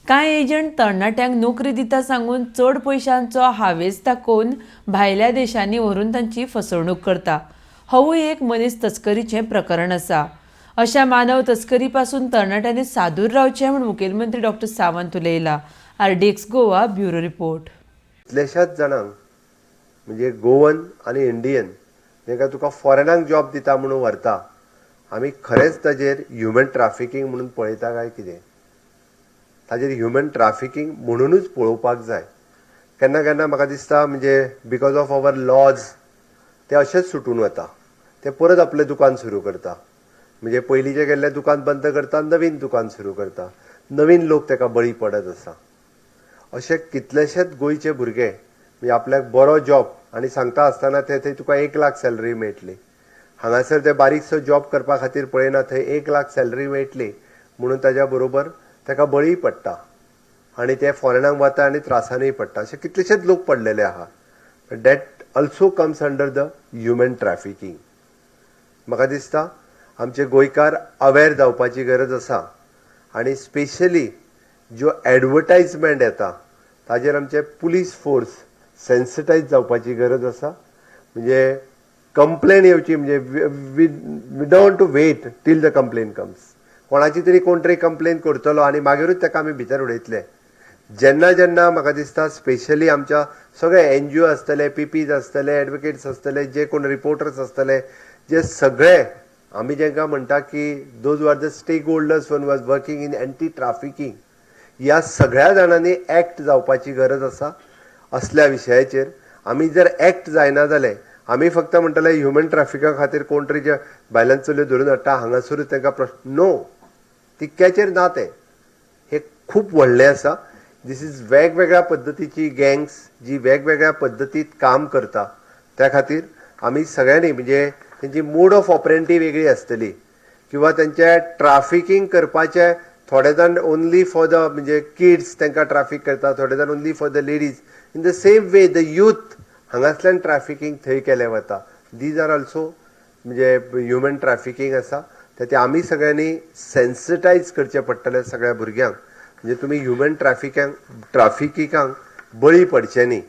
कांय एजंट तरणाट्यांक नोकरी दिता सांगून चड पयशांचो हावेस दाखोवन भायल्या देशांनी व्हरून तांची फसवणूक करता. होवूय एक मनीस तस्करीचें प्रकरण आसा. अशा मानव तस्करी पासून तरणाट्यांनी सादूर रावचें म्हूण मुखेलमंत्री डॉक्टर सावंत उलयला. RDX Goa, bureau report. कितलेशाच जाणांक, म्हणजे गोवन आनी इंडियन, तांकां तुका फॉरेनाक जॉब दिता म्हणून व्हरता. आमी खरेंच ताजेर ह्युमन ट्राफिकींग म्हणून पळयता काय कितें? ताजेर ह्युमन ट्राफिकींग म्हणुनूच पळोवपाक जाय. केन्ना केन्ना म्हाका दिसता, म्हणजे because of our lodge ते अशेंच सुटून वता, ते परत आपलें दुकान सुरू करता. म्हणजे पयलींचें गेल्लें दुकान बंद करता, नवीन दुकान सुरू करता, नवीन लोक ताका बळी पडत आसा. अशे कितलेशेच गोंयचे भुरगे, म्हणजे आपल्याक बरो जॉब आनी सांगता आसतना ते थंय तुका 1 लाख सॅलरी मेळटली. हांगासर ते बारीकसो जॉब करपा खातीर पळयना, थंय 1 लाख सॅलरी मेळटली म्हणून ताज्या बरोबर ताका बळी पडटा आनी ते फॉरेनाक वता आनी त्रासानूय पडटा. अशे कितलेशेच लोक पडलेले आहा. That also comes under the human trafficking. म्हाका दिसता आमचे गोंयकार अवेर जावपाची गरज आसा आनी स्पेशली ज्यो एडवर्टायजमेंट येता ताजेर आमचे पुलीस फोर्स सेन्सिटायज जावपाची गरज आसा. म्हणजे कंप्लेन येवची, म्हणजे we don't to wait till the complain comes. कोणाची तरी कोण तरी कंप्लेन करतलो आनी मागीरूच ताका आमी भितर उडयतले. जेन्ना जेन्ना म्हाका दिसता, स्पेशली आमच्या सगळे एनजीओ आसतले, पीपीज आसतले, एडवोकेट्स आसतले, जे कोण रिपोर्टर्स आसतले, जे सगळे आमी जांकां म्हणटा की those are the stakeholders one was working in anti trafficking, ह्या सगळ्या जाणांनी एक्ट जावपाची गरज आसा. असल्या विशयाचेर आमी जर एक्ट जायना जाले, आमी फक्त म्हणटले ह्युमन ट्रॅफिका खातीर कोण तरी जे भायल्यान चलयो धरून हाडटा हांगासरूच तांकां प्रश्न. नो, तितक्याचेर ना तें. हे खूब व्हडलें आसा. This is वेगवेगळ्या पद्दतीची गँग्स जी वेगवेगळ्या पद्दतीत काम करता. त्या खातीर आमी सगळ्यांनी, म्हणजे तेंची मोड ऑफ ऑपरेंटी वेगळी आसतली किंवा तेंचे ट्राफिकींग करपाचे, थोडे जाण ओनली फॉर the म्हणजे किड्स तांकां ट्राफीक करता, थोडे जाण only for the ladies. In the same way the youth हांगासल्यान trafficking थंय केलें वता. These are also म्हणजे ह्युमन ट्रॅफिकींग आसा. ते आमी सगळ्यांनी सेन्सिटायज करचें पडटलें सगळ्या भुरग्यांक, म्हणजे तुमी ह्युमन ट्रॅफिकांक ट्राफिकिंगाक बळी पडचे न्ही.